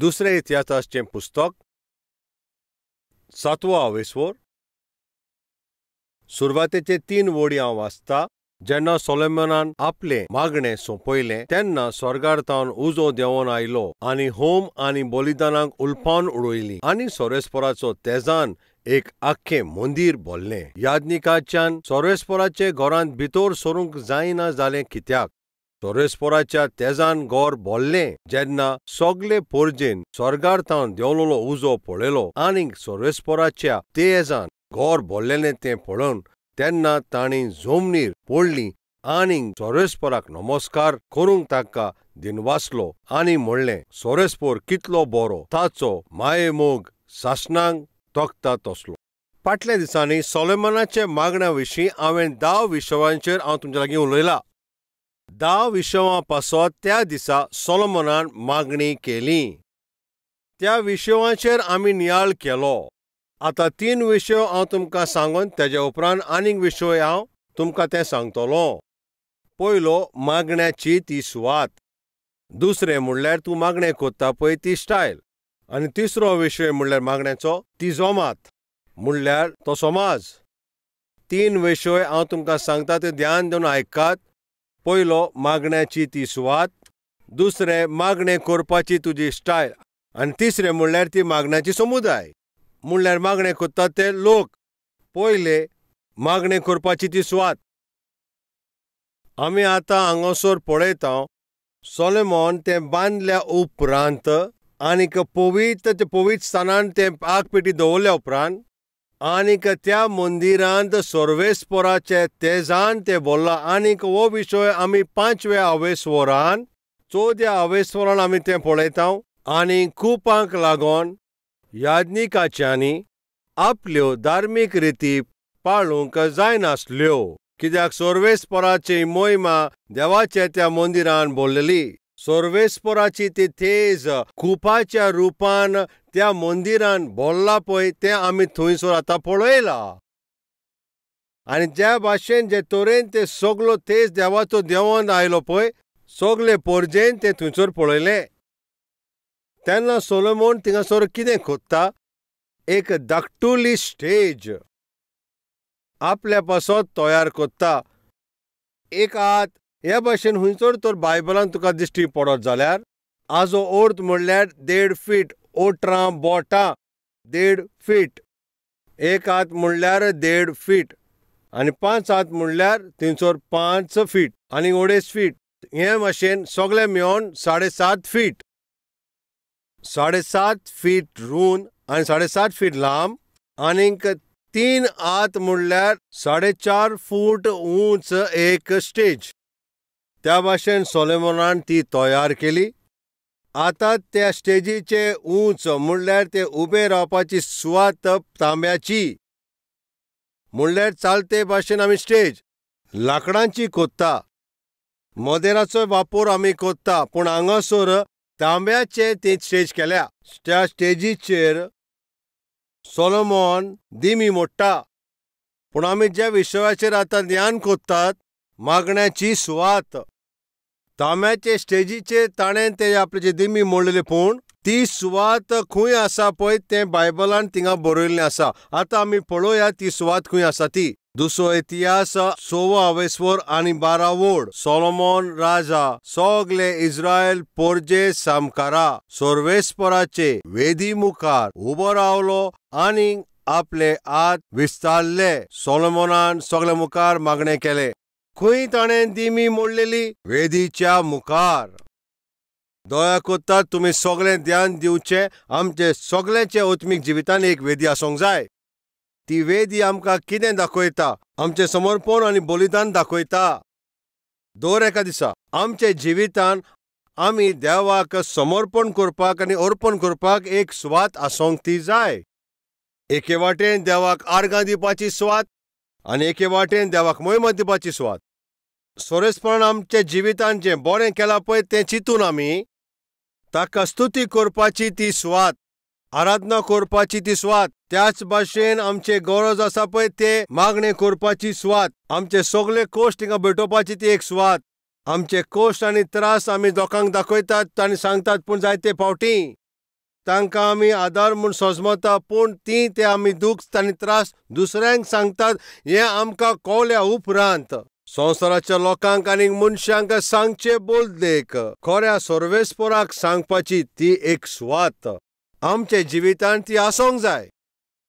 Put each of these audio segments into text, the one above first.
दुसरें इतिहासाचें पुस्तक 7वो आवेस्वर सुरवातेचे 3 वळी हांव वाचता। जेन्ना सोलोमनान आपलें मागणें सोंपयलें तेन्ना स्वर्गार तावन उजो देंवोन आयलो आनी होम आनी बलिदानाक उलपावन उडयलीं आनी सोरेस्पराचो तेजान एक आख्खें मंदीर भरलें। याज्ञिकाच्यान सोरेस्पराचे घरांत भितर सरूंक जायना जालें कित्याक सोरेस्पराच्या तेजान घर भरलें। जेन्ना सगळे पोरजेन स्वर्गार तावन देंवलेलो उजो पळयलो आनी सोरेस्पराच्या तेजान घर भरलेलें तें पळोवन तेन्ना तांणी जमनीर पडली आनी सोरेस्पराक नमस्कार करूंक ताका दिनवासलो आनी म्हणलें, सोरेस्पर कितलो बरो, ताचो मायेमोग सासणांक तोखता तसलो। फाटल्या दिसांनी सोलोमनाच्या मागण्या विशीं हांवें 10 विशयांचेर हांव तुमच्या लागीं उलयला। 10 विशयां पासत त्या दिसा सोलोमनान मागणी केली। त्या विशयांचेर आमी नियाळ केलो। आतां 3 विशय हांव तुमकां सांगून तेज्या उपरांत आनीक विशय हांव तुमकां तें सांगतलो। पयलो, मागण्याची ती सुवात। दुसरें म्हणल्यार तूं मागणें कोत्ता पळय ती स्टायल। आनी तिसरो विशय म्हणल्यार मागण्याचो ती जमात, म्हणल्यार तो समाज। 3 विशय हांव तुमकां सांगता ते ध्यान दिवन आयकात। पयलो, मागण्याची ती सुवात। दुसरें, मागणें करपाची तुजी स्टायल। आनी तिसरें म्हणल्यार ती मागण्याची समुदाय, म्हणल्यार मागणें करतात ते लोक। पयले, मागणें करपाची ती सुवात। आमी आतां हांगासर पळयता सोलोमन तें बांदल्या उपरांत आनीक पवित्र ते पवित्र स्थानान तें आगपेटी दवरल्या उपरांत आनीक त्या मंदिरांत सर्वेस्पराचे तेजान तें भरलां। आनीक हो विशय आमी 5व्या आवेस्वरान 4व्या आवेस्वरान आमी तें पळयता। आनी कुपांक लागून याज्ञिकाच्यांनी आपल्यो धार्मीक रिती पाळूंक जायनासल्यो, कित्याक सर्वेस्पराची मोहिमा देवाच्या त्या मंदिरान भरलेली। सर्वेस्पराची ती तेज कुपाच्या रुपान त्या मंदिरान भरला पळय तें आमी थंयसर आतां पळयलां। आनी ज्या भाशेन जे तरेन ते सगलो तेज देवाचो देंवोन आयलो पळय सगले पोरजेन तें थंयसर पळयलें। तेन्ना सोलोमन थिंगासर कितें कोत्ता, एक धाकटुली स्टेज आपल्या पासत तयार कोत्ता। एक हात हे भाशेन खंयसर तर बायबलान तुका दिश्टी पडत जाल्यार आजो अर्थ म्हणल्यार 1.5 फीट, 18 बोटां 1.5 फीट, एक हात म्हणल्यार 1.5 फीट आनी 5 हात म्हणल्यार थंयसर 5 फीट आनी 2.5 फीट, हे भाशेन सगळे मेळोन 7.5 फीट, 7.5 फीट रूंद आनी 7.5 फीट लांब आनीक 3 हात म्हणल्यार 4.5 फूट उंच एक स्टेज। त्या भाशेन सोलोमनान ती तयार केली। आतां त्या स्टेजीचे उंच म्हणल्यार ते उबे रावपाची सुवात तांब्याची, म्हणल्यार चालते भाशेन आमी स्टेज लांकडांची कोत्ता, मोदेराचो वापर आमी कोत्ता, पूण हांगासर तांब्याचे ती स्टेज केल्या। त्या स्टेजीचेर सोलोमन दिमी मोडटा। पूण आमी ज्या विशयाचेर आतां ध्यान कोत्तात, मागण्याची सुवात, तांब्याचे स्टेजीचेर ताणें ते आपले दिमी मोडलेले, पूण ती सुवात खंय आसा पळय तें बायबलान थिंगा बरयल्लें आसा। आतां आमी पळोवया ती सुवात खंय आसा ती। दुसरो इतिहास 6वो आवेस्वर आनी 12 वोड। सोलोमन राजा सगले इस्रायल पोरजे सामकारा सर्वेस्पराचे वेदी मुखार उबो रावलो आनी आपले हात विस्तारले। सोलोमनान सगळे मुखार मागणें केलें। खंय ताणें दिमी मोडलेली? वेदीच्या मुखार। दया कोत्तात तुमी सगळें ध्यान दिवचें। आमचे सगळ्यांचे आत्मीक जिवितान एक वेदी आसूंक जाय। ती वेदी आमकां कितें दाखयता? आमचें समर्पण आनी बलिदान दाखयता। दर एका दिसा आमच्या जिवितान आमी देवाक समर्पण करपाक आनी अर्पण करपाक एक सुवात आसूंक ती जाय। एके वाटेन देवाक आर्गां दिवपाची सुवात आनी एके वाटेन देवाक मोहिमा दिवपाची सुवात। सोरेसपणान आमच्या जिवितान जें बरें केलां पळय तें चिंतून आमी ताका स्तुती करपाची ती सुवात, आराधना करपाची ती सुवात। त्याच भाशेन आमचे गरज आसा पळय ते मागणें करपाची सुवात, आमचे सगळे कश्ट थिंगा भेटोवपाची ती एक सुवात। आमचे कश्ट आनी त्रास आमी लोकांक दाखयतात आनी सांगतात, पूण जायते फावटी तांकां आमी आदार म्हूण सजमता, पूण ती ते आमी दुख्ख आनी त्रास दुसऱ्यांक सांगतात हें आमकां कळ्ळ्या उपरांत संवसाराच्या लोकांक आनी मनशांक सांगचे बोलदेक खऱ्या सर्वेस्पराक सांगपाची ती एक सुवात आमच्या जिवितांत ती आसूंक जाय.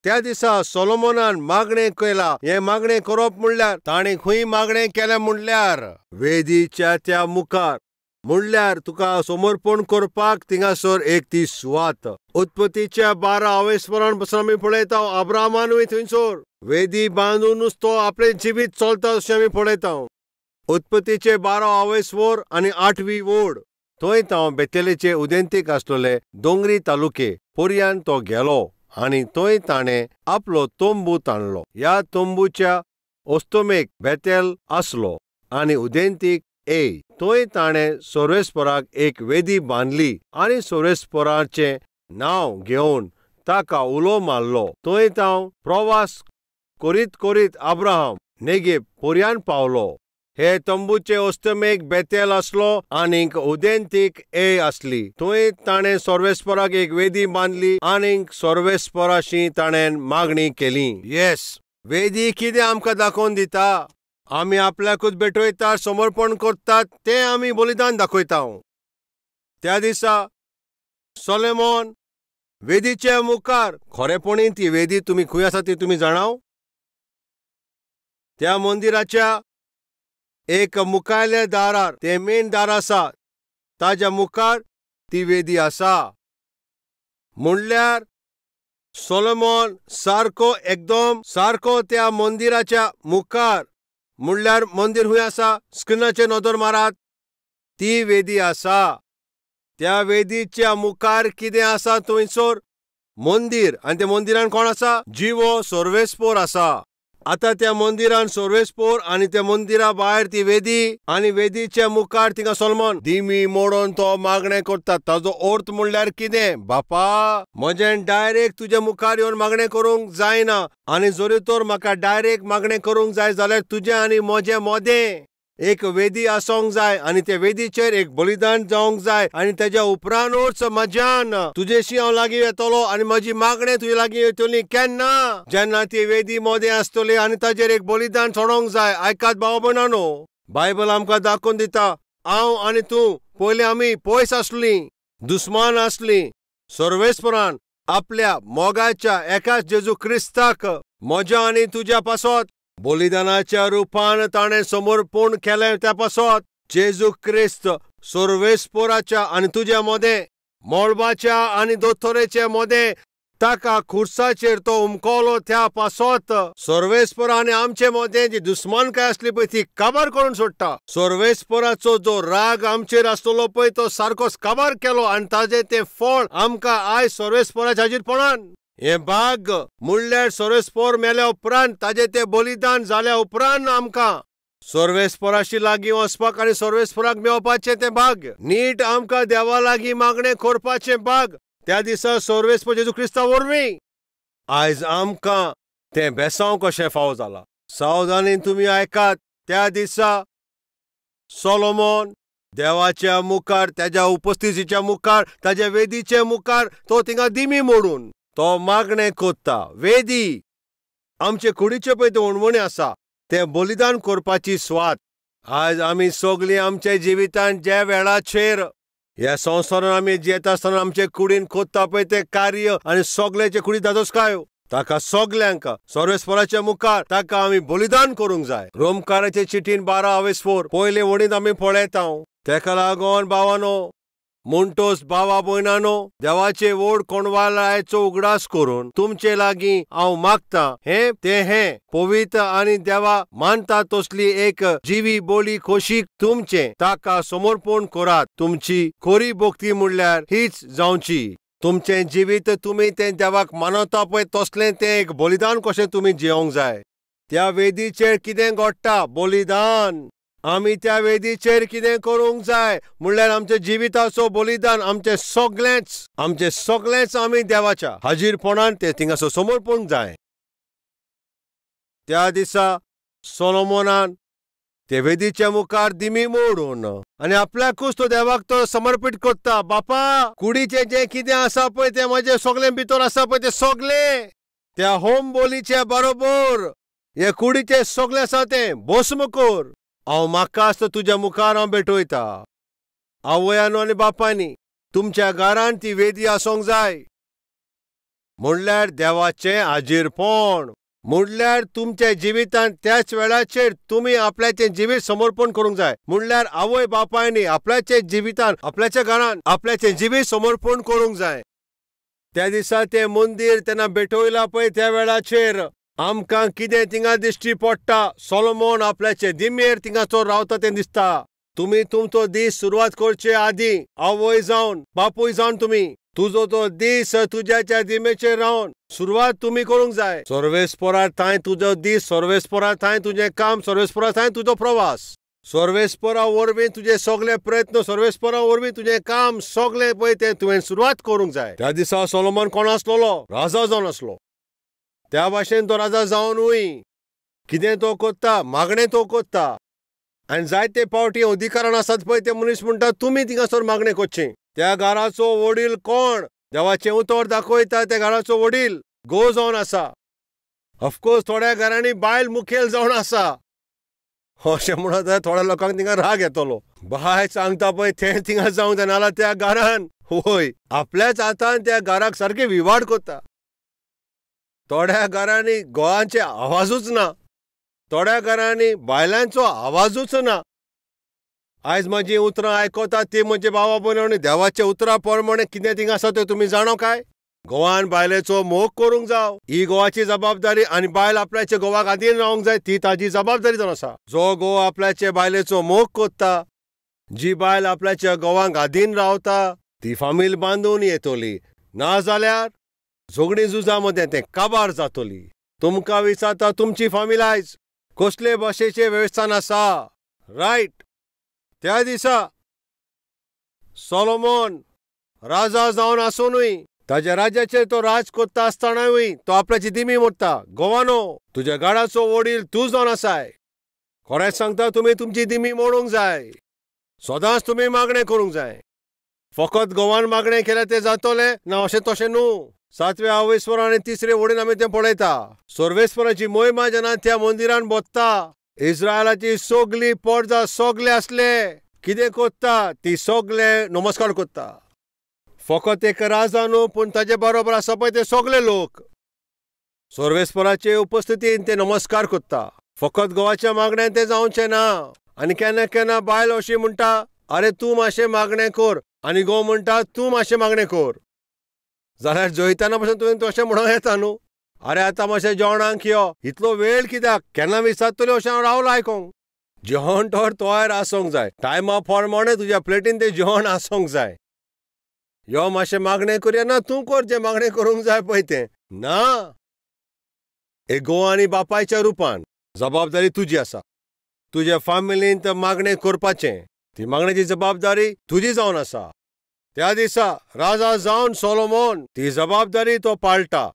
त्या दिसा सोलोमनान मागणें केलां. हें मागणें करप म्हणल्यार ताणें खंय मागणें केलें म्हणल्यार वेदीच्या त्या मुखार, म्हणल्यार तुका समर्पण करपाक थिंगासर एक ती सुवात. उत्पत्तीच्या 12 अवेस्परान पसून आमी पळयता अब्राहमानूय थंयसर वेदी बांदूनच तो आपलें जिवीत चलता अशें आमी पळयता. उत्पत्तीचे 12 अवेस्वर आनी 8वी वोड थंय तो बेतेलेचे उदेंतीक आसलेले दोंगरी तालुके पर्यान तो गेलो आनी थंय ताणें आपलो तंबू ताणलो. ह्या तंबूच्या अस्तमेक बेतेल आसलो आनी उदेंतीक ए. थंय ताणें सर्वेस्पराक एक वेदी बांदली आनी सर्वेस्पराचें नांव घेवन ताका उलो मारलो. थंय तो प्रवास करीत करीत अब्राहम नेगेब पर्यान पावलो. हे तंबूचे अस्तमेक बेतेल आसलो आनीक उदेंतीक ए आसली. थंय ताणें सर्वेस्पराक एक वेदी बांदली आनीक सर्वेस्पराशी ताणें मागणी केली. येस, वेदी कितें आमकां दाखोवन दिता? आमी आपल्याकूच भेटयतात, समर्पण करतात, तें आमी बलिदान दाखयता. त्या दिसा सोलोमन वेदीच्या मुखार, खरेपणी ती वेदी तुमी खंय आसा ती तुमी जाणाव? त्या मंदिराच्या एक मुखायल्या दारार, तें मेन दार आसा ताज्या मुखार ती वेदी आसा. म्हणल्यार सोलोमन सारको एकदम सारको त्या मंदिराच्या मुखार, म्हणल्यार मंदीर खंय आसा स्क्रिनाचेर नदर मारात, ती वेदी आसा. त्या वेदीच्या मुखार कितें आसा थंयसर मंदीर, आनी त्या मंदिरान कोण आसा? जिवो सर्वेस्पोर आसा. आतां त्या मंदिरान सर्वेस्पोर आनी त्या मंदिरा भायर ती वेदी आनी वेदीच्या मुखार थिंगा सोलोमन दिमी मोडून तो मागणें करता. ताजो अर्थ म्हणल्यार कितें? बापा, म्हजें डायरेक्ट तुज्या मुखार येवन मागणें करूंक जायना, आनी जरी तर म्हाका डायरेक्ट मागणें करूंक जाय जाल्यार तुजें आनी म्हजें मदें एक वेदी आसूंक जाय आनी त्या वेदीचेर एक बलिदान जावंक जाय आनी तेज्या उपरांतूच म्हज्यान तुजेशी हांव लागीं येतलो आनी म्हजी मागणें तुजे लागीं येतली. केन्ना? जेन्ना ती वेदी मदें आसतली आनी ताजेर एक बलिदान चडोवंक जाय. आयकात भाव भयणांनो, बायबल आमकां दाखोवन दिता हांव आनी तूं पयलीं आमी पयस आसलीं, दुस्मान आसलीं. सर्वेस्परान आपल्या मोगाच्या एकाच जेजू क्रिस्ताक म्हज्या आनी तुज्या पासत बलिदानाच्या रुपान ताणें समर्पण केलें. त्या पासत जेजू क्रिस्त सर्वेस्पराच्या आनी तुज्या मदें, मळबाच्या आनी दोतोरेच्या मदें ताका खुर्साचेर तो उमकलो. त्या पासत सर्वेस्परा आनी आमचे मदें जी दुस्मानकाय आसली पळय ती काबार करून सोडटा. सर्वेस्पराचो जो राग आमचेर आसतलो पळय तो सारकोच काबार केलो आनी ताजें तें फळ आमकां आयज सर्वेस्पराच्या हाजीरपणान हें भाग म्हणल्यार सर्वेस्पर मेल्या उपरांत ताजें तें बलिदान जाल्या उपरांत आमकां सर्वेस्पराशी लागीं वचपाक आनी सर्वेस्पराक मेळपाचें तें भाग, नीट आमकां देवा लागीं मागणें करपाचें भाग त्या दिसा सर्वेस्पर जेजू क्रिस्ता वरवीं आयज आमकां तें बेसांव कशें फावो जालां. सावधानीन तुमी आयकात, त्या दिसा सोलोमन देवाच्या मुखार, ताज्या उपस्थितीच्या मुखार, ताज्या वेदीच्या मुखार तो थिंगा दिमी मोडून तो मागणें कोत्ता. वेदी आमचे कुडीचे पळय तें वणवणें आसा, तें बलिदान करपाची सुवात. आयज आमी सगळीं आमच्या जिवितांत ज्या वेळाचेर ह्या संवसारान आमी जियेता आसतना आमचे कुडीन कोत्ता पळय तें कार्य आनी सगळ्याचे कुडी दादोसकायो ताका सगल्यांक सर्वेस्पराच्या मुखार ताका आमी बलिदान करूंक जाय. रोमकाराचे चिटीन 12 अवेस्पोर पयले वणींत आमी पळयता. तेका लागून भावानो, म्हणटोच भावा भयणानो, देवाचे व्हड कोणवालायचो उगडास करून तुमचे लागीं हांव मागता हें तें हें पवित्र आनी देवा मानता तसली एक जिवी बोली खोशीक तुमचें ताका समर्पण करात. तुमची खरी भक्ती म्हणल्यार हीच जावची. तुमचें जिवीत तुमी तें देवाक मानता पळय तसलें तें एक बलिदान कशें तुमी जियोंक जाय. त्या वेदीचेर कितें घडटा? बलिदान. आमी त्या वेदीचेर कितें करूंक जाय म्हणल्यार आमच्या जिविताचो बलिदान, आमचें सगळेंच, आमचें सगळेंच आमी देवाच्या हाजीरपणान तें थिंगासर समर्पूंक जाय. त्या दिसा सोलोमनान ते वेदीच्या मुखार दिमी मोडून आनी आपल्याकूच तो देवाक तो समर्पीत करता. बापा, कुडीचें जें कितें आसा पळय तें म्हजें सगळें भितर आसा पळय तें सगळें त्या होम बोलीच्या बरोबर हे कुडीचें सगळें आसा तें भस्म कर. हांव म्हाकाच तुज्या मुखार हांव भेटयता. आवयानो आनी बापायनी, तुमच्या घरान ती वेदी आसूंक जाय, म्हणल्यार देवाचें हाजीरपण, म्हणल्यार तुमच्या जिवितांत त्याच वेळाचेर तुमी आपल्याचें जिवीत समर्पण करूंक जाय. म्हणल्यार आवय बापायनी आपल्याच्या जिवितान, आपल्याच्या घरान आपल्याचें जिवीत समर्पण करूंक जाय. त्या दिसा तें मंदीर तेन्ना भेटयलां पळय त्या वेळाचेर आमकां कितें थिंगा दिश्टी पडटा, सोलोमोन आपल्याचे दिमेर थिंगासर रावता तें दिसता. तुमी तुमचो दीस सुरवात करचे आदीं आवय जावन बापूय जावन तुमी तुजो तो दीस तुज्याच्या दिमेचेर रावन सुरवात तुमी करूंक जाय. सर्वेस्परा थांय तुजो दीस, सर्वेस्परा थांय तुजें काम, सर्वेस्परा थांय तुजो प्रवास, सर्वेस्परा वरवीं तुजे सगळे प्रयत्न, सर्वेस्परा वरवीं तुजें काम सगळें पळय तें तुवें सुरवात करूंक जाय. त्या दिसा सोलोमन कोण आसलेलो? राजा जावन आसलो. त्या भाशेन तो राजा जावनूय कितें तो कोत्ता, मागणें तो कोत्ता. आनी जायते पावटी अधिकारान आसात पळय ते मनीस म्हणटा तुमी थिंगासर मागणें करचें. त्या घराचो वडील कोण? देवाचें उतर दाखयता त्या घराचो वडील घोव जावन आसा. ऑफकोर्स थोड्या घरांनी बायल मुखेल जावन आसा. अशें म्हणत जाल्यार थोड्या लोकांक थिंगा राग येतलो. बाय सांगता पळय तें थिंगा जावंक जाय, नाजाल्यार त्या घरान वय आपल्याच हातान त्या घराक सारकें विवाड करता. थोड्या घरांनी घोवांचे आवाजूच ना, थोड्या घरांनी बायलांचो आवाजूच ना. आयज म्हजी उतरां आयकता ती म्हजे भावा भयणांनी, देवाच्या उतरां प्रमाणे कितें थिंगा आसा तें तुमी जाणो काय? घोवान बायलेचो मोग करूंक जाव, ही घोवाची जबाबदारी, आनी बायल आपल्याच्या घोवाक आदीन रावंक जाय, ती ताजी जबाबदारी जावन आसा. जो घोव आपल्याचे बायलेचो मोग करता, जी बायल आपल्याच्या घोवाक आदीन रावता, ती फामील बांदून येतली, नाजाल्यार झगडीं झुजां मदें तें काबार जातली. तुमकां विचारता तुमची फामील आयज कसले भाशेचें वेवस्थान आसा? रायट. त्या दिसा सोलोमोन राजा जावन आसुनूय ताज्या राज्याचेर तो राज करता आसतनाय तो आपल्याची दिमी मोडटा. गोवानो, तुज्या गाडाचो वडील तूं जावन आसाय. खरेंच सांगता, तुमी तुमची दिमी मोडूंक जाय. सदांच तुमी मागणें करूंक जाय. फकत गोवान मागणें केल्यार तें जातलें ना, अशें तशें न्हू. सातव्या आवयस्वर आनी तिसरे वडील आमी तें पळयता. सर्वेस्वराची मोहिमा जेन्ना त्या मंदिरान बसता, इस्रायलाची सगली पोरजा सगले आसले कितें करता, ती सगले नमस्कार करता. फकत एक राजा न्हू, पूण ताजे बरोबर आसा पळय ते सगले लोक सर्वेस्पराचे उपस्थितीन ते नमस्कार करता. फकत घोवाच्या मागण्यान तें जावचें ना. आनी केन्ना केन्ना बायल अशी म्हणटा, अरे तूं मातशें मागणें कर, आनी घोव म्हणटा तूं मातशें मागणें कर. जाल्यार जयताना पसून तुवें तशें म्हणूंक येता न्हू, अरे आतां मातशें जेवणाक यो, इतलो वेळ कित्याक, केन्ना विचारतली अशें हांव रावलां आयकोंक. जेवण तर तयार आसूंक जाय, टायमा प्रमाणे तुज्या प्लेटीन तें जेवण आसूंक जाय. यो मातशें मागणें करया, ना तूं कर जें मागणें करूंक जाय पळय तें. ना, एक घोव आनी बापायच्या रुपान जबाबदारी तुजी आसा. तुज्या फामिलीन मागणें करपाचें, ती मागण्याची जबाबदारी तुजी जावन आसा. त्या दिसा राजा जावन सोलोमोन ती जबाबदारी तो पाळटा.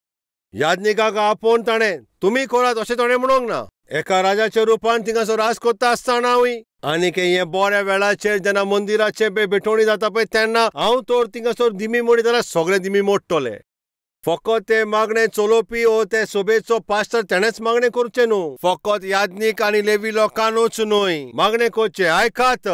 याज्ञिकाक आपोवन ताणें तुमी करात अशें ताणें म्हणूंक ना. एका राजाच्या रुपान थिंगासर राज करता आसतनाय आनी हें बऱ्या वेळाचेर जेन्ना मंदिराचे भेटवणी जाता पळय तेन्ना हांव तर थिंगासर दिमी मोडी जाल्यार सगळे दिमी मोडटले. फकत ते मागणें चलोवपी ओ ते सभेचो पास्टर तेणेच मागणें करचें न्हू, फकत याज्ञीक आनी लेवी लोकांनूच न्हय मागणें करचें. आयकात,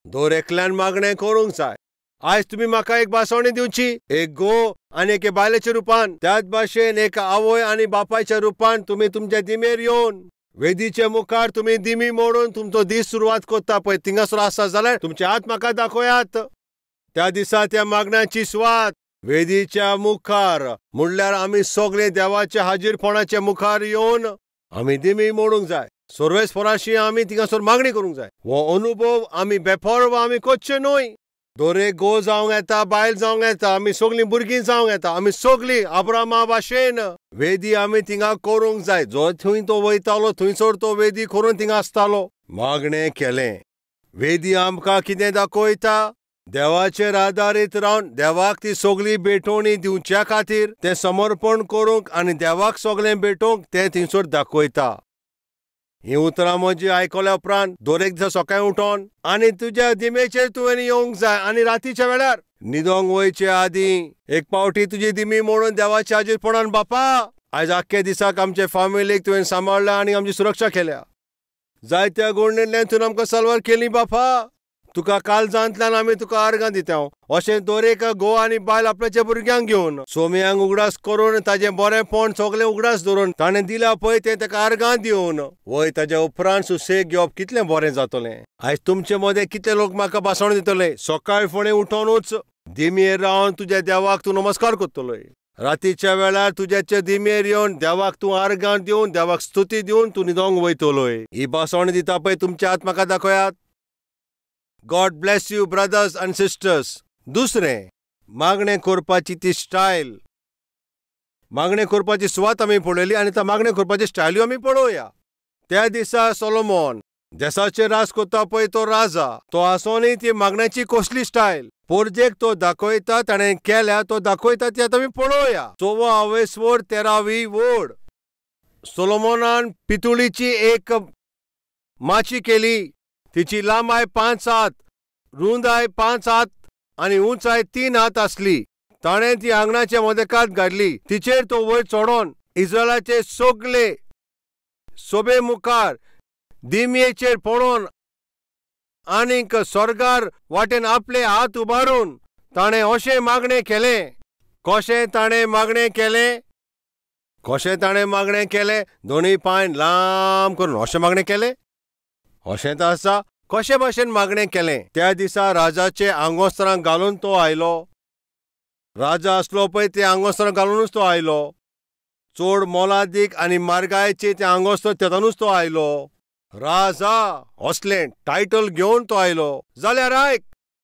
दर एकल्यान मागणें करूंक जाय. आयज तुमी म्हाका एक भासवणी दिवची, एक घोव आनी एके बायलेच्या रुपान, त्याच भाशेन एक आवय आनी बापायच्या रुपान तुमी तुमच्या दिमेर येवन वेदीचे मुखार तुमी दिमी मोडून तुमचो दीस सुरवात करता पळय थिंगासर आसा जाल्यार तुमचे हात म्हाका दाखयात. त्या दिसा त्या मागण्याची सुवात वेदीच्या मुखार, म्हणल्यार आमी सगळे देवाच्या हाजीरपणाच्या मुखार येवन आमी दिमी मोडूंक जाय. सर्वेस्पराशी आमी थिंगासर मागणी करूंक जाय. हो अनुभव आमी बेपर्वा आमी करचे न्हय. दरेक घोव जावंक येता, बायल जावंक येता, आमी सगळीं भुरगीं जावंक येता, आमी सगळीं अब्रामा भाशेन वेदी आमी थिंगा करूंक जाय. जो थंय तो वयतालो थंयसर तो वेदी करून थिंगा आसतालो. मागणें केलें. वेदी आमकां कितें दाखयता? देवाचेर आदारीत रावन देवाक ती सगळी भेटवणी दिवच्या खातीर तें समर्पण करूंक आनी देवाक सगळें भेटोवंक तें थंयसर दाखयता. हीं उतरां म्हजी आयकल्या उपरांत दरेक दिसा सकाळीं उठोन आनी तुज्या दिमेचेर तुवें येवंक जाय आनी रातीच्या वेळार न्हिदोंक वयचे आदीं एक पावटी तुजी दिमी मोडून देवाच्या हाजीरपणान बापा आयज आख्खे दिसाक आमचे फामिलीक तुवें सांबाळ्ळा आनी आमची सुरक्षा केल्या. जायत्या गोडणेंतल्यान तुवें आमकां सलवार केली बापा. तुका काळजांतल्यान आमी तुका आर्गां दिता. अशें दरेक घोव आनी बायल आपल्याच्या भुरग्यांक घेवन सोम्यांक उगडास करून ताजें बरेंपण सगळें उगडास धरून ताणें दिलां पळय तें ताका आर्गां दिवन वय ताज्या उपरांत सुसेग घेवप कितलें बरें जातलें. आयज तुमचे मदें कितले लोक म्हाका भाशण दितले. सकाळ फुडें उठोनूच दिमयेर रावन तुज्या देवाक तूं नमस्कार करतलोय. रातीच्या वेळार तुज्याच्या दिमयेर येवन देवाक तूं आर्गां दिवन देवाक स्तुती दिवन तूं न्हिदोंक वयतलोय. ही भाशण दिता पळय तुमच्या हात म्हाका दाखयात. God bless you brothers and sisters. दुसरें, मागणें करपाची ती स्टायल, मागणें करपाची सुवात आमी पळयली आनी त्या मागणें करपाची स्टायल्यो आमी पळोवया. त्या दिसा सोलोमॉन देसाचेर राज करता पळय तो राजा तो आसोनूय ती मागण्याची कसली स्टायल पोरजेक तो दाखयता, ताणें केल्या तो दाखयता ती आतां आमी पळोवया. 4वा आवेसवड 13वी वोड. सोलोमॉनान पितुळीची एक माची केली. तिची लांबाय 5 हात, रुंदाय 5 हात आनी उंचाय 3 हात आसली. ताणें ती आंगणाच्या मदेकात घातली. तिचेर तो वयर चडोन इस्रायलाचे सगळे सोबे मुखार दिमयेचेर पळोवन आनीक स्वर्गार वाटेन आपले हात उबारून ताणें अशें मागणें केलें. कशें ताणें मागणें केलें? कशें ताणें मागणें केलें? दोनूय पांय लांब करून अशें मागणें केलें. अशें तर आसा. कशे भाशेन मागणें केलें? त्या दिसा राजाचे आंगोस्त्रां घालून तो आयलो. राजा आसलो पळय ते आंगोस्त्रां घालुनूच तो आयलो. चड मोलादीक आनी मार्गायचे ते आंगोस्त्र तेतूनच तो आयलो. राजा असलें टायटल घेवन तो आयलो. जाल्यार आयक,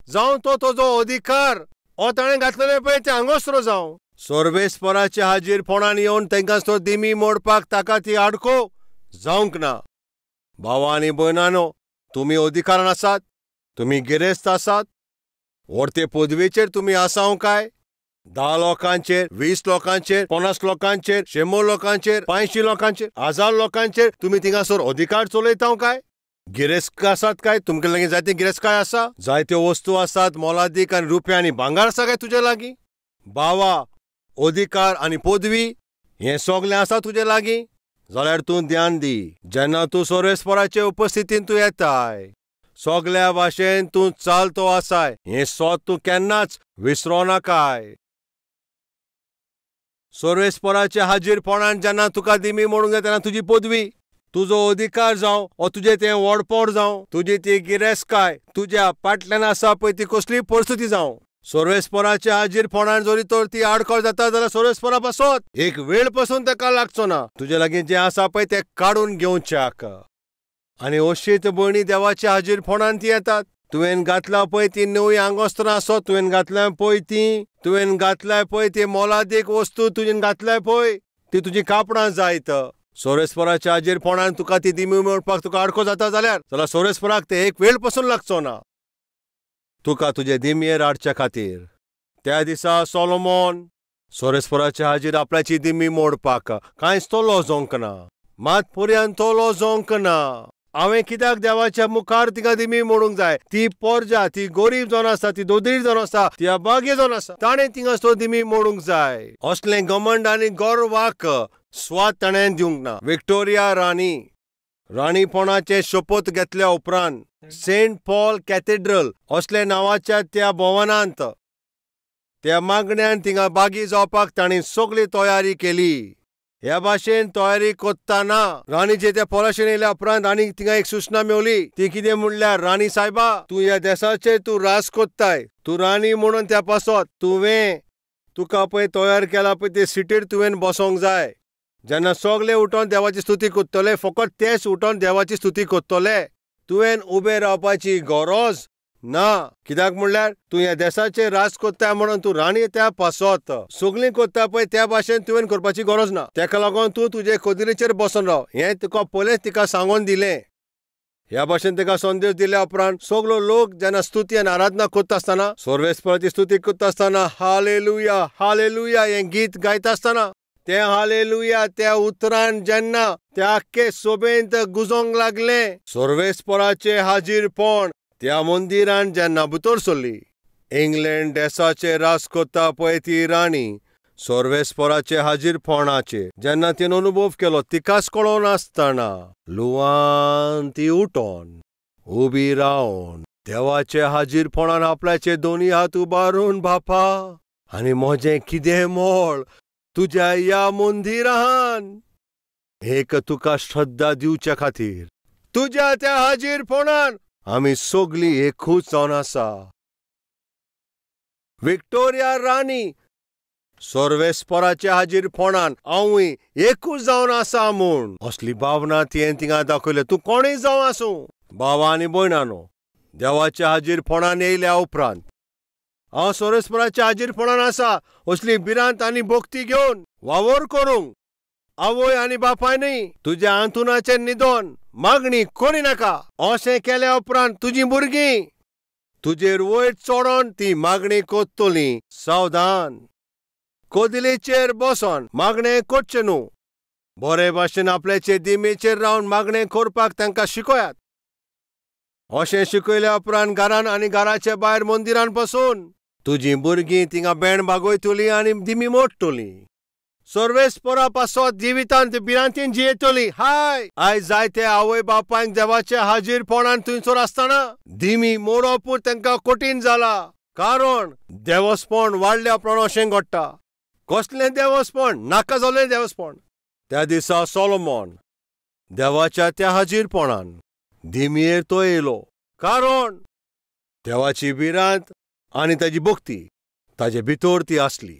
जावं तो तुजो अधिकार हो ताणें घातलेलें पळय तें आंगोस्त्र जावं. सर्वेस्पराच्या हाजीरपणान येवन तांकां तो दिमी मोडपाक ताका ती आडको जावंक ना. भावा आनी भयणांनो, तुमी अधिकारान आसात, तुमी गिरेस्त आसात, व्हडते पदवेचेर तुमी आसाव काय? 10 लोकांचेर, 20 लोकांचेर, 50 लोकांचेर, 100 लोकांचेर, 500 लोकांचेर, 1000 लोकांचेर तुमी थिंगासर अधिकार चलयता काय? गिरेस्त आसात काय? तुमचे लागीं जायते गिरेस्तकाय आसा, जायत्यो वस्तू आसात, मोलादीक आनी रुपया आनी भांगार आसा काय तुजे लागीं? भावा, अधिकार आनी पदवी हें सगळें आसा तुजे लागीं जाल्यार तूं ध्यान दी. जेन्ना तूं सर्वेस्पराचे उपस्थितीन तूं येताय सगल्या भाशेन तूं चालतो आसाय हें सोद तूं केन्नाच विसरो नाकाय. सर्वेस्पराचे हाजीरपणान जेन्ना तुका दिमी मोडूंक जाय तेन्ना तुजी पदवी, तुजो अधिकार जावं वो तुजें तें व्हडपण जावं, तुजी ती गिरेस्तकाय तुज्या फाटल्यान आसा पळय ती कसलीय परिस्थिती जावं, सर्वेस्पराच्या हाजीरपणान जरी तर ती आडखळ जाता जाल्यार सर्वेस्परा पासत एक वेळ पसून ताका लागचो ना. तुजे लागीं जें आसा पळय तें काडून घेवच्याक. आनी अशीच भयणी देवाच्या हाजीरपणान ती येतात. तुवें घातला पळय ती नवी आंगोस्त्रां आसत, तुवें घातल्या पळय ती, तुवें घातल्या पळय ती मोलादीक वस्तू तुवें घातल्या पळय ती तुजी कापडां जायत. सर्वेस्पराच्या हाजीरपणान तुका ती दिमी मेळपाक तुका आडको जाता जाल्यार सर्वेस्पराक ते एक वेळ पसून लागचो ना तुका तुजे दिमयेर हाडच्या खातीर. त्या दिसा सोलोमॉन सर्वेस्पराच्या हाजीर आपल्याची दिमी मोडपाक कांयच तो लजोंक ना, मात पर्यंत तो लजोंक ना. हांवें कित्याक देवाच्या मुखार तिका दिमी मोडूंक जाय? ती पोरजा, ती गरीब जावन आसा, ती दोदरीर जावन आसा, ती अभाग्य जावन आसा, ताणें थिंगा तो दिमी मोडूंक जाय. असलें घमंड आनी गर्वाक स्वाद ताणें दिवंक ना. विक्टोरिया राणी राणीपणाचें शपथ घेतल्या उपरांत सेंट पॉल कॅथेड्रल असल्या नांवाच्या त्या भवनांत त्या मागण्यान थिंगा बागी जावपाक तांणी सगळी तयारी केली. ह्या भाशेन तयारी करतना राणीचे त्या पोलाशेन येयल्या उपरांत राणीक थिंगा एक सूचना मेवली. ती कितें म्हणल्यार, राणी सायबा, तूं ह्या देसाचेर तूं राज कोत्ताय, तूं राणी म्हणून त्या पासत तुवें तुका पळय तयार केला पळय ते सिटीर तुवें बसोंक जाय. जेन्ना सगळे उठोन देवाची स्तुती करतले, फकत तेच उठोन देवाची स्तुती करतले, तुवें उबें रावपाची गरज ना. कित्याक म्हणल्यार तूं ह्या देसाचेर राज कोत्ता म्हणून तूं राणी त्या पासत सगळीं कोत्ता पळय त्या भाशेन तुवें करपाची गरज ना. तेका लागून तूं तुजे कदरीचेर बसून राव हें तुका पयलेंच तिका सांगून दिलें. ह्या भाशेन ताका संदेश दिल्या उपरांत सगलो लोक जेन्ना स्तुती आनी आराधना करता आसतना, सर्वेस्पराची स्तुती करता आसतना, हालेलुया हालेलुया हें गीत गायता आसतना तें हालेलुया त्या उतरान जेन्ना त्या आख्खे सोबेंत गुजोंक लागलें, सर्वेस्पराचें हाजीरपण त्या मंदिरान जेन्ना भितर सरली, इंग्लंड देसाचे राज करता पळय ती राणी सर्वेस्पराचे हाजीरपणाचेर जेन्ना तिणें अनुभव केलो, तिकाच कळोन आसतना लुवान ती उठोन उबी रावन देवाचे हाजीरपणान आपल्याचे दोनी हात उबारून, बापा आनी म्हजें कितें मोळ तुज्या ह्या मंदिरान एक तुका श्रद्धा दिवचे खातीर तुज्या त्या हाजीरपणान आमी सगळीं एकूच जावन आसा. विक्टोरिया राणी सर्वेस्पराच्या हाजीरपणान हांवूय एकूच जावन आसा म्हूण असली भावना तिणें थिंगा दाखयल्या. तूं कोणूय जावं आसूं, भावा आनी भयणानो, देवाच्या हाजीरपणान येयल्या उपरांत हांव सर्वेस्पराच्या हाजीरपणान आसा असली भिरांत आनी भक्ती घेवन वावर करूंक आवय आनी बापाय न्हय तुज्या आंतुनाचें निदोन मागणी करिनाका. अशें केल्या उपरांत तुजीं भुरगीं तुजेर वयर चडोन ती मागणी करतलीं. सावधान, कदेलीचेर बसोन मागणें करचें न्हू, बरे भाशेन आपल्याचे दिमेचेर रावन मागणें करपाक तांकां शिकयात. अशें शिकयल्या उपरांत घरान आनी घराचे भायर मंदिरान बसून तुजीं भुरगीं थिंगा बेण बागयतलीं आनी दिमी मोडटलीं. सर्वेस्परा पासत जिवितांत भिरांतीन जियेतली. हाय, आयज जायते आवय बापायक देवाचे हाजीरपणान थंयसर आसतना दिमी मोडपूच तांकां कठीण जाला, कारण देवस्पण वाडल्या उपरांत अशें घडटा. कसलें देवस्पण? नाका जाल्लें देवस्पण. त्या दिसा सोलोमॉन देवाच्या त्या हाजीरपणान दिमयेर तो येयलो, कारण देवाची भिरांत आनी ताजी भक्ती ताजे भितर ती आसली.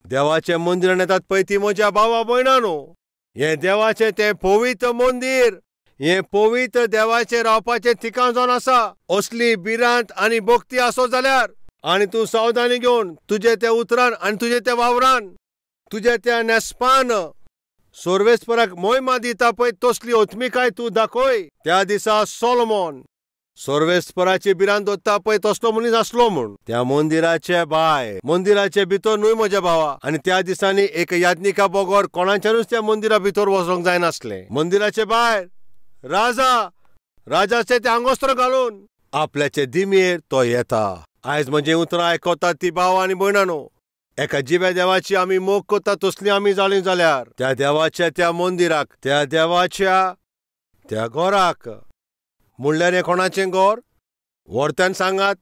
देवाचें मंदिरान येतात पळय ती म्हज्या भावा भयणानो, हें देवाचें तें पवित्र मंदीर, हें पवित्र देवाचें रावपाचें ठिकाण जावन आसा. असली भिरांत आनी भक्ती आसो जाल्यार आनी तूं सावधानी घेवन तुजे त्या उतरान आनी तुजे त्या वावरान तुज्या त्या न्हेसपान सर्वेस्पराक मोहिमा दिता पळय तसली ओत्मिकाय तूं दाखय. त्या दिसा सोलोमॉन सर्वेस्पराची भिरांत दवरता पळय तसलो मनीस आसलो म्हूण त्या मंदिराचे भायर, मंदिराचे भितर न्हय म्हज्या भावा. आनी त्या दिसांनी एक याज्ञिका बगर कोणाच्यानूच त्या मंदिरा भितर वचोंक जायनासलें. मंदिराचे भायर राजा, राजाचे ते आंगोस्त्र घालून आपल्याचे दिमयेर तो येता. आयज म्हजें उतरां आयकतात ती भाव आनी भयणानो, एका जिव्या देवाची आमी मोग करता तसली आमी जाली जाल्यार त्या देवाच्या त्या मंदिराक, त्या देवाच्या त्या घराक, म्हणल्यार हें कोणाचें घर? व्हरत्यान सांगात,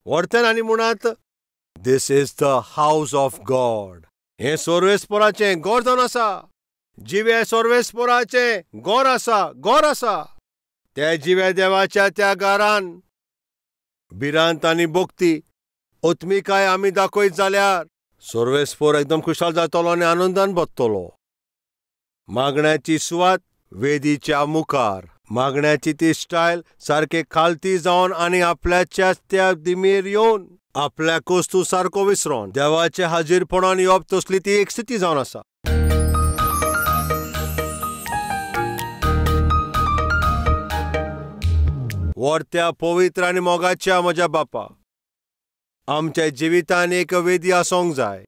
व्हरत्यान आनी म्हणात, this is the house of God. हें सर्वेस्पराचें घर जावन आसा, जिव्या सर्वेस्पराचें घर आसा, घर आसा. त्या जिव्या देवाच्या त्या घरान भिरांत आनी भक्ती ओत्मिकाय आमी दाखयत जाल्यार सर्वेस्पर एकदम खुशाल जातलो आनी आनंदान भरतलो. मागण्याची सुवात वेदीच्या मुखार, मागण्याची ती स्टायल सारके खालती जावन आनी आपल्याच्याच त्या दिमेर येवन आपल्याकूच तूं सारको विसरोन देवाच्या हाजीरपणान येवप तसली ती एक स्थिती जावन आसा. व्हरत्या पवित्र आनी मोगाच्या म्हज्या बापा, आमच्या जिवितान एक वेदी आसूंक जाय.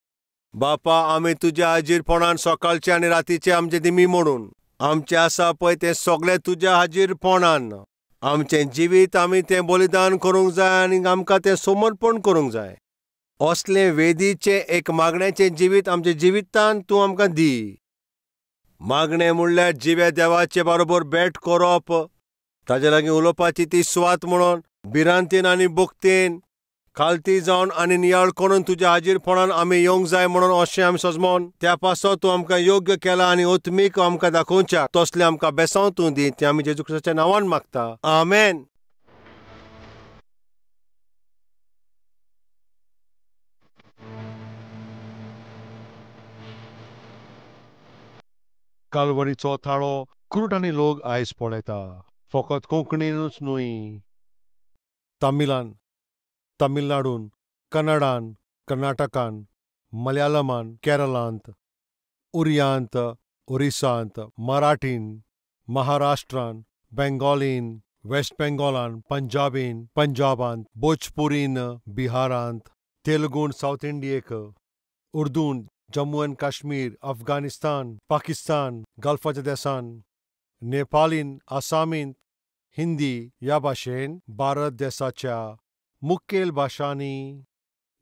बापा, आमी तुज्या हाजीरपणान सकाळचे आनी रातीचे आमचे दिमी मोडून आमचें आसा पळय तें सगळें तुज्या हाजीरपणान आमचें जिवीत आमी तें बलिदान करूंक जाय आनी आमकां तें समर्पण करूंक जाय. असलें वेदीचें एक मागण्याचें जिवीत आमच्या जिवितान तूं आमकां दी. मागणें म्हणल्यार जिव्या देवाचे बरोबर भेट करप, ताजे लागीं उलोवपाची ती सुवात म्हणून भिरांतीन आनी भक्तीन खालती जावन आनी नियाळ करून तुज्या हाजीरपणान आमी येवंक जाय म्हणून अशें आमी सजमोन त्या पासत तूं आमकां योग्य केला आनी ओत्मीक आमकां दाखोवच्या तसलें आमकां बेसांव तूं दी, तें आमी जेजू क्रिस्ताच्या नांवान मागता, आमेन. कालवरीचो थाळो कुरुटांनी लोक आयज पळयता, फकत कोंकणीनूच न्हय, तमिळान, तमिळनाडून, कन्नडान, कर्नाटकान, मलयाळमान, केरळांत, उरियांत, ओरिसांत, मराठीन, महाराष्ट्रान, बेंगॉलीन, वेस्ट बेंगॉलान, पंजाबीन, पंजाबांत, भोजपुरीन, बिहारांत, तेलुगून सावथ इंडियेक, उर्दून, जम्मू अँड काश्मीर, अफगाणिस्तान, पाकिस्तान, गल्फाच्या देसान, नेपालीन, आसामींत, हिंदी ह्या भाशेन भारत देसाच्या मुखेल भाशांनी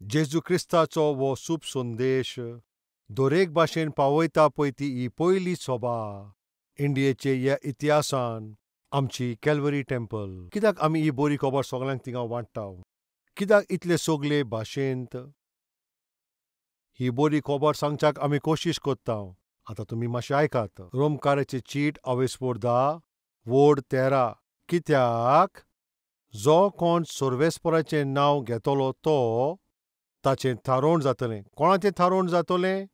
जेजू क्रिस्ताचो हो शुभ संदेश दरेक भाशेन पावयता पळय ती ही पयली सभा इंडियेचे ह्या इतिहासान आमची कॅल्वरी टेम्पल. कित्याक आमी ही बरी खबर सगळ्यांक थिंगा वांट्टा? कित्याक इतले सगळे भाशेंत ही बरी खबर सांगच्याक आमी कोशिश कोत्ता? आतां तुमी मातशें आयकात. रोमकाराची चीट अवेस्पोर 10 वोड 13. कित्याक जो कोण सर्वेस्पराचें नांव घेतलो तो ताचें थारोवण जातलें. कोणाचें थारोवण जातलें?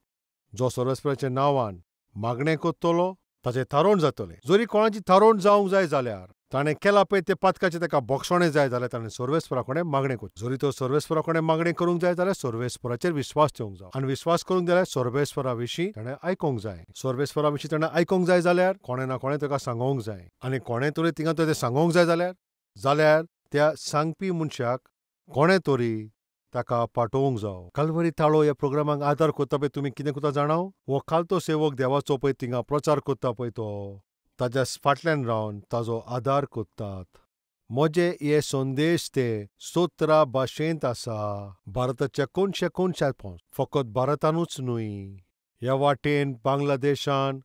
जो सर्वेस्पराच्या नांवान मागणें कोत्तलो ताचें थारोवण जातलें. जरी कोणाची थारोवण जावंक जाय जाल्यार ताणें केलां पळय तें पातकाचें ताका बक्षणें जाय जाल्यार ताणें सर्वेस्परा कडेन मागणें करचें. जरी तो सर्वेस्परा कडेन मागणें करूंक जाय जाल्यार सर्वेस्पराचेर विस्वास ठेवंक जाय आनी विस्वास करूंक जाल्यार सर्वेस्परा विशीं ताणें आयकोंक जाय. सर्वेस्परा विशीं ताणें आयकोंक जाय जाल्यार कोणें ना कोणें ताका सांगोंक जाय आनी कोणें तरी थिंगा तें सांगोंक जाय जाल्यार त्या सांगपी मनशाक कोणें तरी ताका पाठोवंक जावो. कालवरी ताळो ह्या प्रोग्रामाक आदार कोत्ता पळय तुमी कितें कोत्ता जाणाव? हो खालतो सेवक देवाचो पळय थिंगा प्रचार कोत्ता पळय तो ताज्या फाटल्यान रावन ताजो आदार कोत्तात. म्हजे हे संदेश ते 17 भाशेंत आसा. भारताच्या कोनशे कोनशात पोंच, फकत भारतानूच न्हय, ह्या वाटेन बांगलादेशान,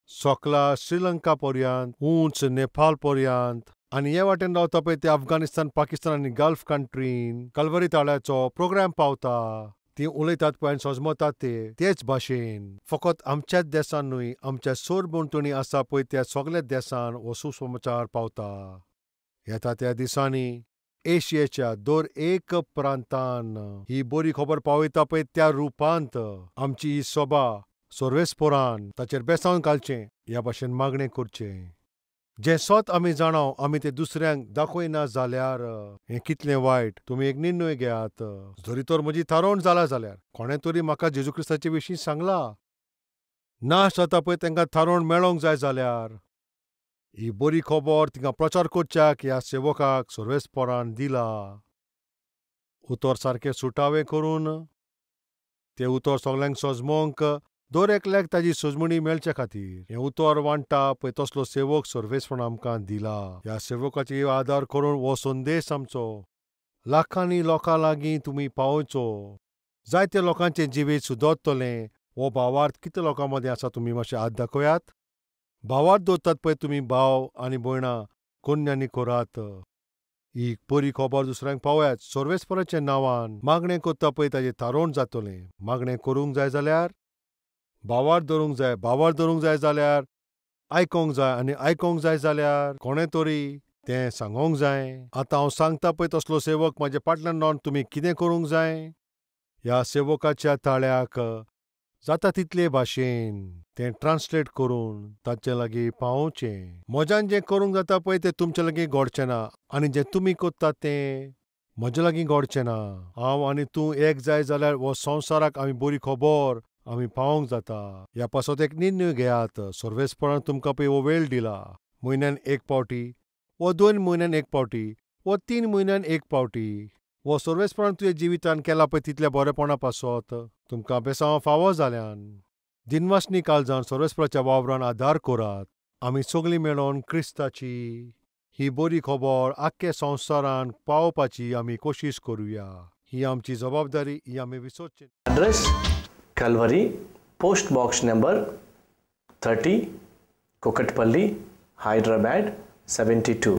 सकला श्रीलंका पर्यंत, उंच नेपाळ पर्यंत आनी हे वाटेन रावता पळय ते अफगाणिस्तान, पाकिस्तान आनी गल्फ कंट्रीन कलवरी ताळ्याचो प्रोग्राम पावता. ती उलयतात पळय आनी सजमतात ते तेच भाशेन. फकत आमच्याच देसान न्हय, आमच्या सरभोंवतणी आसा पळय त्या सगळ्या देसान हो सुसमाचार पावता. येता त्या दिसांनी एशियेच्या दर एक प्रांतान ही बरी खबर पावयता पळय त्या रुपांत आमची ही सभा सर्वेस्पोरान ताचेर बेसावन घालचें ह्या भाशेन मागणें करचें. जें सत आमी जाणाव आमी तें दुसऱ्यांक दाखयना जाल्यार हें कितलें वायट. तुमी एक निर्णय घेयात. जरी तर म्हजी थारोवण जाला जाल्यार कोणें तरी म्हाका जेजू क्रिस्ताचे विशीं सांगलां, नाश जाता पळय तांकां थारोवण मेळोंक जाय जाल्यार ही बरी खबर तिंगा प्रचार करच्याक ह्या सेवकाक सर्वेस्परान दिला. उतर सारकें सुटावें करून तें उतर सगल्यांक सजमोंक दर एकल्याक ताजी सजमणी मेळचे खातीर हें उतर वांट्टा पळय तसलो सेवक सर्वेस्परान आमकां दिला. ह्या सेवकाची आदार करून हो संदेश आमचो लाखांनी लोकां लागीं तुमी पावोवचो. जायते लोकांचें जिवीत सुदरतलें. हो भावार्थ कितले लोकां मदीं आसा तुमी मातशें हात दाखयात. भावार्थ दवरतात पळय तुमी भाव आनी भयणां कोन्यांनी करात. ही बरी खबर दुसऱ्यांक पावयात. सर्वेस्पराच्या नांवान मागणें करता पळय ताजें थारोवण जातलें. मागणें करूंक जाय जाल्यार भावार्थ धरूंक जाय, भावार्थ धरूंक जाय जाल्यार आयकोंक जाय आनी आयकोंक जाय जाल्यार कोणें तरी तें सांगोंक जाय. आतां हांव सांगता पळय तसलो सेवक म्हाज्या फाटल्यान रावन तुमी कितें करूंक जाय? ह्या सेवकाच्या ताळ्याक जाता तितले भाशेन तें ट्रान्सलेट करून ताचे लागीं पावोवचें. म्हज्यान जें करूंक जाता पळय तें तुमचे लागीं घडचें ना आनी जें तुमी कोत्ता तें म्हजे लागीं घडचें ना. हांव आनी तूं एक जाय जाल्यार हो संवसाराक आमी बरी खबर आमी पावोवंक जाता. ह्या पासत एक निर्णय घेयात. सर्वेस्परान तुमकां पळय हो वेळ दिला. म्हयन्यान एक पावटी वा 2 म्हयन्यान एक पावटी वा 3 म्हयन्यान एक पावटी हो सर्वेस्परान तुज्या जिवितान केला पळय तितल्या बरेपणा पासत तुमकां बेसांव फावो जाल्यान दिनवासनी काळजान सर्वेस्पराच्या वावरान आदार करात. आमी सगळीं मेळोन क्रिस्ताची ही बरी खबर आख्खे संवसारान पावोवपाची आमी कोशिश करुया. ही आमची जबाबदारी, ही आमी विसरची. Address Calvary, post box number 30, Kukatpally, Hyderabad 72.